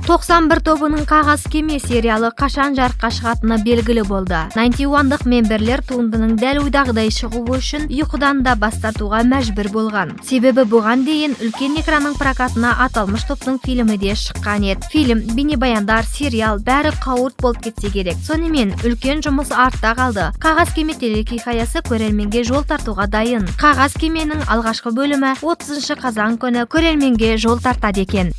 91 тобының «Қағаз кеме» сериалы қашан жарыққа шығатыны белгілі болды. 91-дық мемберлер туындының дәл ойдағыдай шығуы үшін ұйқыдан да бас тартуға мәжбүр болған. Себебі бұған дейін үлкен экранның прокатына аталмыш топтың фильмі де шыққан еді. Фильм, бейнебаяндар, сериал бәрі қауырт болып кетсе керек. Сонымен үлкен жұмыс артта қалды. «Қағаз кеме» телехикаясы көрерменге жол тартуға дайын. «Қағаз кеменің» алғашқы бөлімі 30 қазан күні көрерменге жол тартады екен.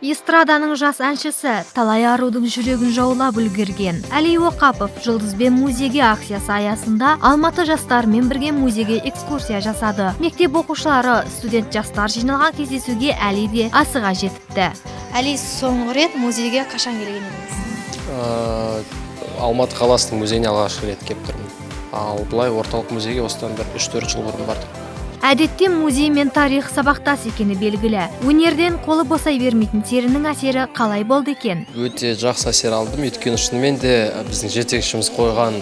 Эстраданың жас әншісі, талай арудың жүрегін жаулап үлгерген Әли Оқапов «Жұлдызбен музейге» акциясы аясында Алматы жастарымен бірге музейге экскурсия жасады. Мектеп оқушылары, студент жастар жиналған кездесуге Әли де асыға жетіпті. Әли, соңғы рет музейге қашан келген едіңіз? Алматы қаласының музейіне алғашқы рет келіп тұрмын. Ал былай орталық музейге осыдан бір 3-4 жыл бұрын бардым. Әдетте музей мен тарих сабақтас екені белгілі. Өнерден қолы босай бермейтін серінің әсері қалай болды екен? Өте жақсы әсер алдым, өйткені шынымен де біздің жетекшіміз қойған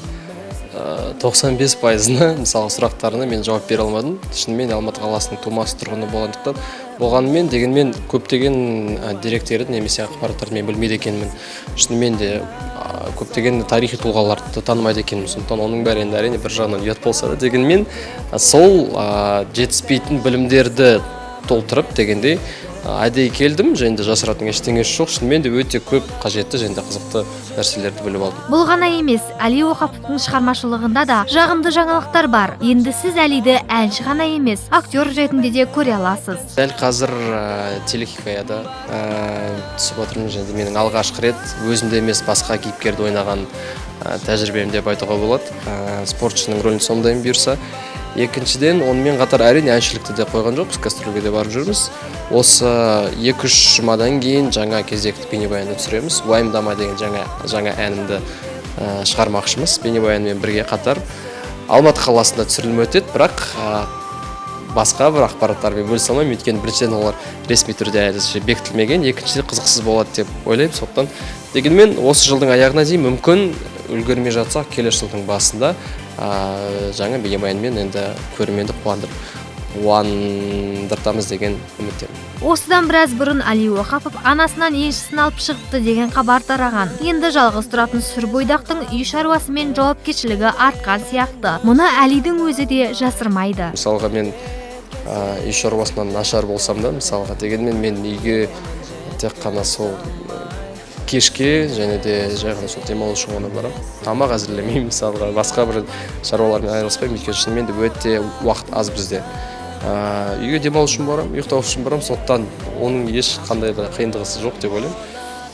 95%-ына, мысалы, сұрақтарына мен жауап бере алмадым. Шынымен Алматы қаласының тумасы, тұрғыны болғандықтан болғанымен, дегенмен көптеген деректерді немесе ақпараттарды мен білмейді екенмін. Шынымен де көптеген тарихи тұлғаларды танымайды екенмін. Сондықтан оның бәрі енді, әрине, бір жағынан ұят болса да, дегенмен сол жетіспейтін білімдерді толтырып дегендей әдейі келдім. Және де жасыратын ештеңесі жоқ, шынымен де өте көп қажетті және де қызықты нәрселерді біліп алдым. Бұл ғана емес, Әли Оқаповтың шығармашылығында да жағымды жаңалықтар бар. Енді сіз Әлиді әнші ғана емес, актер ретінде де көре аласыз. Дәл қазір телехикаяда түсіп отырмын және де менің алғашқы рет өзімді емес, басқа кейіпкерді ойнаған тәжірибем деп айтуға болады. Спортшының рөлін сомдаймын, бұйырса. Екіншіден, онымен қатар, әрине, әншілікті де қойған жоқпыз, гастрольге де барып жүрміз. Осы 2-3 жұмадан кейін жаңа кезекті бейнебаянды түсіреміз. «Уайымдама» деген жаңа әнімді шығармақшымыз. Бейнебаянмен бірге қатар Алматы қаласында түсірілім өтеді, бірақ басқа бір ақпараттармен бөлісе алмаймын, өйткені біріншіден, олар ресми түрде әзірше бекітілмеген, екіншіден, қызықсыз болады деп ойлаймын. Сондықтан, дегенмен, осы жылдың аяғына дейін, мүмкін үлгермей жатсақ, келесі жылдың басында жаңа бейнебаянмен енді көрерменді қуандыртамыз деген үміттемін. Осыдан біраз бұрын Әли Оқапов анасынан еншісін алып шығыпты деген хабар тараған. Енді жалғыз тұратын сүр бойдақтың үй шаруасы мен жауапкершілігі артқан сияқты. Мұны Әлидің өзі де жасырмайды. Мысалға, мен үй шаруасынан нашар болсам да, мысалға, дегенмен мен үйге тек қана сол кешке және де жай ғана сол демалу үшін ғана барамын. Тамақ әзірлемеймін, мысалға, басқа бір шаруалармен айналыспаймын, өйткені шынымен де өте уақыт аз бізде. Үйге демалу үшін барамын, ұйықтау үшін барамын, сондықтан оның ешқандай бір қиындығы жоқ деп ойлаймын.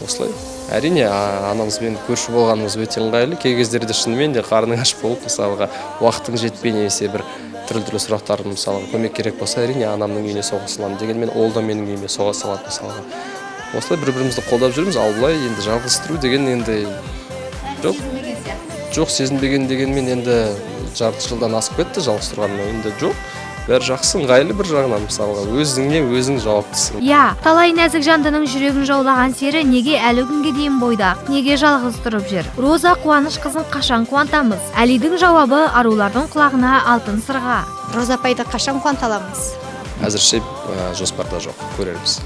Осылай. Әрине, анамызбен көрші болғанымыз өте ыңғайлы. Кей кездерде шынымен де қарның аш болып, мысалға, уақытың жетпей немесе бір түрлі-түрлі сұрақтар, мысалға, көмек керек болса, әрине, анамның үйіне соға саламын. Дегенмен ол да менің үйіме соға салады, мысалға. Осылай бір-бірімізді қолдап жүрміз. Ал былай енді жалғыз тұру деген енді жоқ. Жоқ, сезінбеген дегенмен енді жарты жылдан асып кетті жалғыз тұрғаныма, енді жоқ. Бәрі жақсы, ыңғайлы бір жағынан, мысалға, өзіңе өзің жауаптысың. Иә, талай нәзік жандының жүрегін жаулаған сері неге әлі күнге дейін бойдақ, неге жалғыз тұрып жүр? Роза Қуаныш қызын қашан қуантамыз? Әлидің жауабы арулардың құлағына алтын сырға. Роза апайды қашан қуанта аламыз? Әзірше жоспарда жоқ, көрерміз.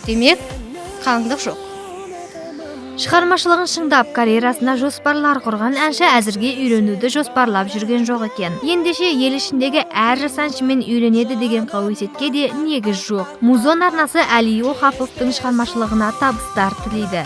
Демек, қалыңдық жоқ. Шығармашылығын шыңдап, карьерасына жоспарлар құрған әнші әзірге үйленуді жоспарлап жүрген жоқ екен. Ендеше ел ішіндегі әр жас әншімен үйленеді деген қауесетке де негіз жоқ. Музон арнасы Әли Оқаповтың шығармашылығына табыстар тілейді.